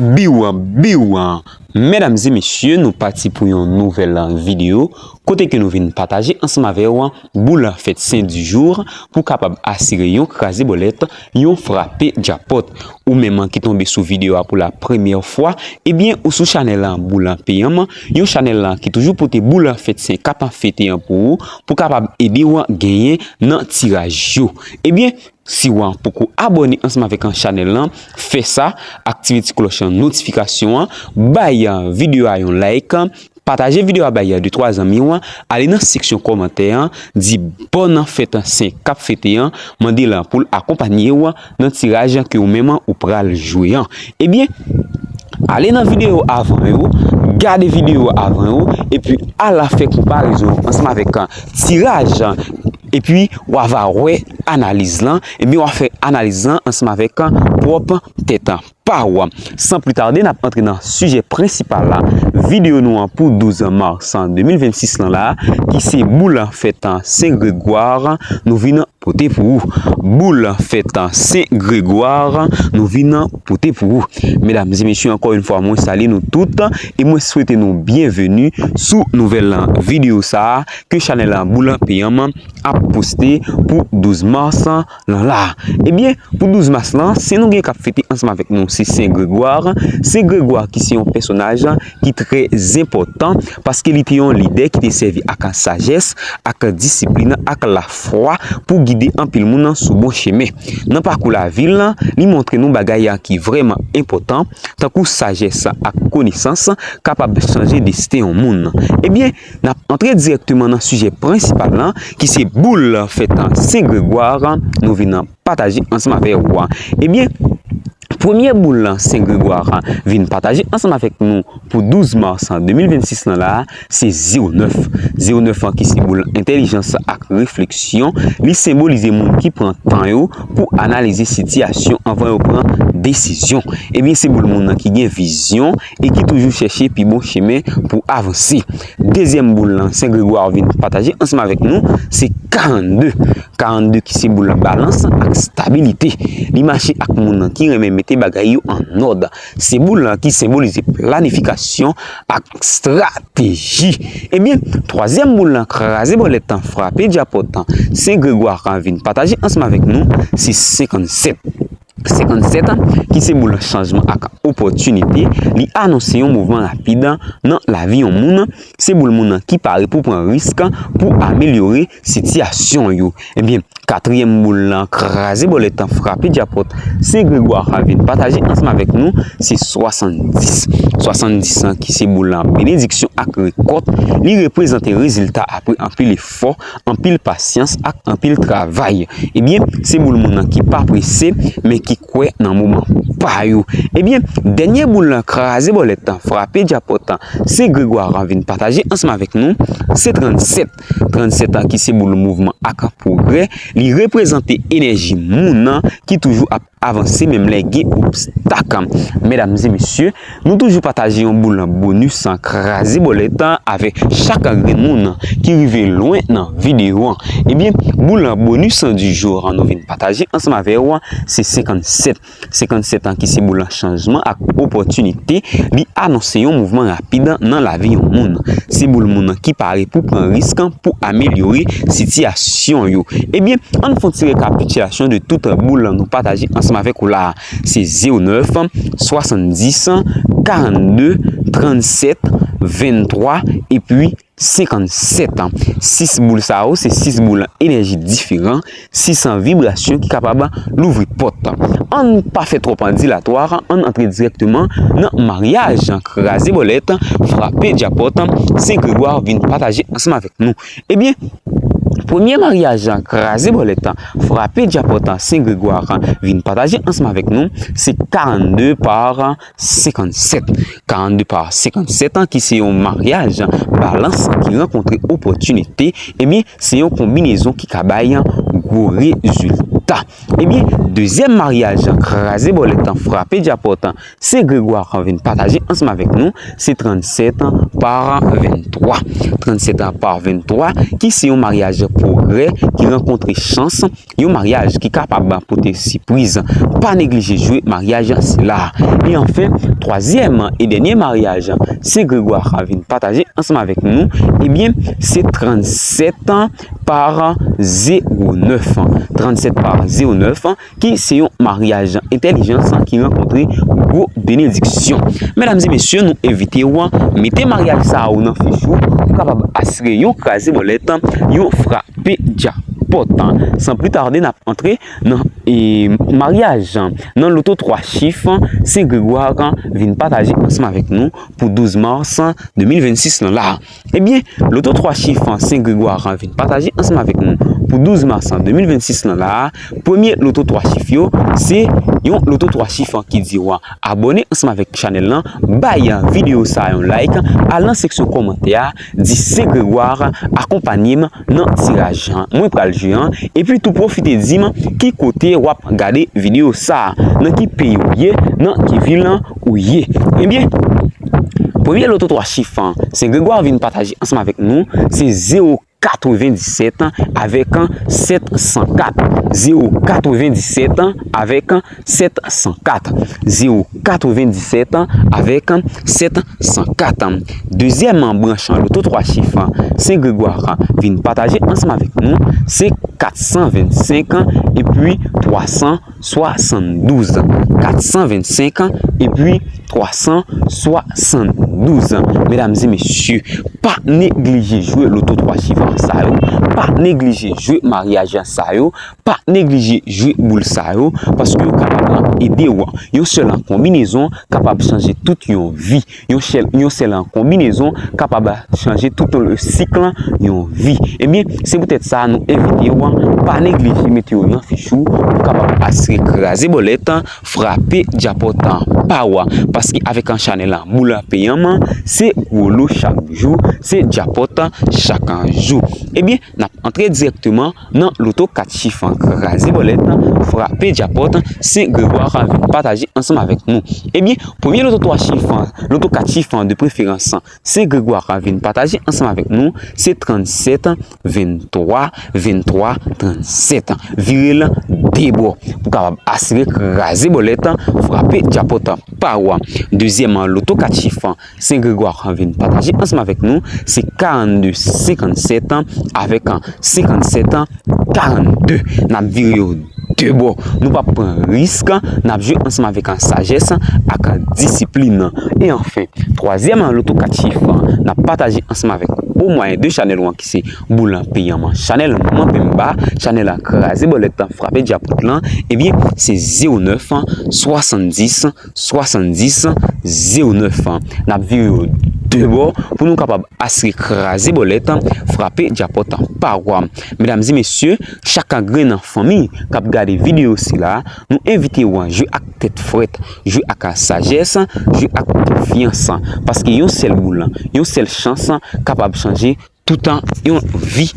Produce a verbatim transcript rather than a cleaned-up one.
Biw, biw! Medam e mesye, nou pati pou yon nouvèl videyo kote ke nou vin pataje ansanm avè w boul fèt sen di jou pou kapab asire yon kraze bòlèt, yon frape djakpòt. Ou menm ki tonbe sou videyo a pou la premyè fwa, ebyen ou sou chanèl la Boul Peyam, yon chanèl la ki toujou pote boul fèt sen k ap fete an pou ou, pou kapab ede w genyen nan tiraj yo. Ebyen, si w poko abòne ansanm avèk chanèl lan, fè sa, aktive ti klòch notifikasyon an, bay videyo a yon like, pataje videyo a bay de twa zanmi w, ale nan seksyon kòmantè an, di bòn fèt sen k ap fete an, mande l pou l akonpanye w nan tiraj ke ou menm ou pral jwe an. Ebyen, ale nan videyo avan yo, gade videyo avan yo, epi al fè konparezon ansanm avèk tiraj, epi w a va wè analiz lan, ebyen w a fè analiz lan ansanm avèk pwòp tèt pa w. San pli tade, n ap antre nan sijè prensipal la videyo nou an pou douz mas de mil vennsis lan la, ki se boul fèt sen Gregwa nou vin pote pou ou. Boul fèt sen Gregwa nou vin pote pou ou. Medam e mesye, ankò yon fwa, mwen salye nou tout e mwen swete nou byenveni sou nouvèl videyo sa a ke chanèl Boul Peyam ap poste pou douz mas lan la. Ebyen, pou douz mas lan, sen nou gen k ap fete ansanm avèk nou, se sen Gregwa. Sen Gregwa ki se yon pèsonaj ki trè enpòtan, paske li te yon lidè ki te sèvi ak sajès, ak disiplin, ak lafwa pou gide anpil moun sou bon chemen. Nan pakou lavi l, li montre nou bagay ki vrèman enpòtan, tankou sajès ak konesans kapab chanje desten yon moun. Ebyen, n ap antre dirèkteman nan sijè prensipal lan, ki se boul fèt sen Gregwa nou vin pataje ansanm avè ou. Ebyen, premye boul sen Gregwa vin pataje ansanm avèk nou pou douz mas de mil vennsis lan la, se zewo nèf. Zewo nèf an ki se boul entèlijans ak refleksyon, li senbolize moun ki pran tan yo pou analize sitiyasyon anvan yo pran desizyon. Ebyen, se boul moun nan ki gen vizyon e ki toujou chèche pi bon chemen pou avanse. Dezyèm boul lan, sen Gregwa vin pataje ansanm avèk nou, se karannde. Karannde ki se boul balans ak stabilite. Li mache ak moun nan ki renmen mete bagay yo an òd. Se boul lan ki senbolize planifikasyon ak estrateji. Ebyen, twazyèm boul lan, kraze bòlèt lan, frape djakpòt lan, sen Gregwa vin pataje ansanm avèk nou, se senkannsèt. Senkannsèt, ki se boul chanjman ak opòtinite, li anonse yon mouvman rapid nan lavi yon moun. Se boul moun ki pare pou pran risk pou amelyore sitiyasyon yo. Ebyen, katriyèm boul lan, kraze bòlèt lan, frape djakpòt, sen Gregwa vin pataje ansanm avèk nou, se swasanndis. Swasanndis lan, ki se boul lan benediksyon ak rekòt, li reprezante rezilta apre anpil efò, anpil pasyans ak anpil travay. Ebyen, se boul moun nan ki pa prese, men ki kwè nan moman pa yo. Ebyen, dènye boul lan, kraze bòlèt lan, frape djakpòt lan, sen Gregwa vin pataje ansanm avèk nou, se trannsèt. Trannsèt lan, ki se boul mouvman ak pwogrè, li reprezante enèji moun nan ki toujou ap avanse menm lè gen obstak. Medam e mesye, nou toujou pataje yon boul bonis kraze bòlèt avèk chak grenn moun ki rive lwen nan videyo an. Ebyen, boul bonis di jou an nou vin pataje ansanm avè w, se senkannsèt. Senkannsèt lan, ki se boul chanjman ak opòtinite, li anonse yon mouvman rapid nan lavi yon moun. Se boul moun ki pare pou pran risk pou amelyore sitiyasyon yo. Ebyen, ann fè yon ti rekapitilasyon de tout boul nou pataje ansanm avèk ou la. Se zewo nèf, swasanndis, karannde, trannsèt, venntwa, epi senkannsèt. Sis boul sa yo, se sis boul enèji diferan, sis vibrasyon ki kapab louvri pòt. Ann pa fè twòp dilatwa, ann antre dirèkteman nan maryaj kraze bòlèt, frape djakpòt, sen Gregwa vin pataje ansanm avèk nou. Ebyen, premye maryaj kraze bòlèt, frape djakpòt, sen Gregwa vin pataje ansanm avèk nou, se karannde pa senkannsèt. Karannde pa senkannsèt, ki se yon maryaj balans ki rankontre opòtinite, ebyen, se yon konbinezon ki ka bay gwo rezilta. Ebyen, dezyèm maryaj kraze bòlèt, frape djakpòt, sen Gregwa vin pataje ansanm avèk nou, se trannsèt pa venntwa. Trannsèt pa venntwa, ki se yon maryaj pwogrè ki rankontre chans, yon maryaj ki kapab pote sipriz. Pa neglije jwe maryaj sila. E anfen, twazyèm e dènye maryaj Sen Gregwa vin pataje ansanm avèk nou, ebyen, se trannsèt pa zewo nèf. Trannsèt pa zewo nèf, ki se yon maryaj entèlijans ki rankontre gwo benediksyon. Medam e mesye, nou envite w mete maryaj sa a ou nan fich ou, pou kapab asire yon kraze bòlèt, yon frape djakpòt. San pli tade, n ap antre nan, e, maryaj, nan loto twa chif, Sen Gregwa vin pataje ansanm avèk nou pou douz mas de mil vennsis lan la. Ebyen, loto twa chif Sen Gregwa vin pataje ansanm avèk nou pou douz mas de mil vennsis lan la. Premye loto twa chif yo, se yon loto twa chif ki di w abòne ansanm avèk chanèl lan, bay videyo sa a yon like, al nan seksyon kòmantè a, di Sen Gregwa akonpanye m nan tiraj mwen pral jwe an, epi tou pwofite di m ki kote w ap gade videyo sa a, nan ki peyi w ye, nan ki vil ou ye. Ebyen, premye loto twa chif Sen Gregwa vin pataje ansanm avèk nou, se zewo katrevendisèt avèk sèt san kat. Zewo katrevendisèt avèk sèt san kat. Zewo katrevendisèt avèk sèt san kat. Dezyèm branch loto twa chif Sen Gregwa vin pataje ansanm avèk nou, se kat san vennsenk epi twa san swasanndouz. Kat san vennsenk epi twa san swasanndouz. Medam e mesye, pa neglije jwe loto twa chif sa yo, pa neglije jwe maryaj sa yo, pa neglije jwe boul sa yo, paske yo kapab ede w. Yon sèl konbinezon kapab chanje tout yon vi. Yon sèl, yon sèl konbinezon kapab chanje tout le sik yon vi. Ebyen, se poutèt sa nou envite w, pa neglije mete yo nan fich ou, pou kapab asire kraze bòlèt, frape djakpòt pa w. Paske avèk an chanèl boul peyanm, se gwo lo chak jou, se djakpòt chak jou. Ebyen, n ap antre dirèkteman nan loto kat chif kraze bòlèt, frape djakpòt, Sen Gregwa vin pataje ansanm avèk nou. Ebyen, premye loto twa chif, loto kat chif de preferans, Sen Gregwa vin pataje ansanm avèk nou, se trannsèt venntwa, venntwa trannsèt. Vire l de bò pou kapab asire kraze bòlèt, frape djakpòt pa w. Dezyèm loto kat chif Sen Gregwa vin pataje ansanm avèk nou, se karannde senkannsèt avèk senkannsèt karannde. N ap vire yo de bò. Nou p ap pran risk, n ap jwe ansanm avèk sajès ak disiplin. E anfen, twazyèm loto kat chif n ap pataje ansanm avèk ou o mwayen de chanèl ou an ki se Boul Peyanm, chanèl Manman Penba, chanèl kraze bòlèt, frape djakpòt lan, ebyen, se zewo nèf, swasanndis, swasanndis, zewo nèf. N ap vire yo de bò pou nou kapab asire kraze bòlèt, frape djakpòt pa w. Medam e mesye, chak grenn fanmi k ap gade videyo sila, nou envite w jwe ak tèt frèt, jwe ak sajès, jwe ak konfyans. Paske yon sèl boul, yon sèl chans kapab chanje tout yon vi.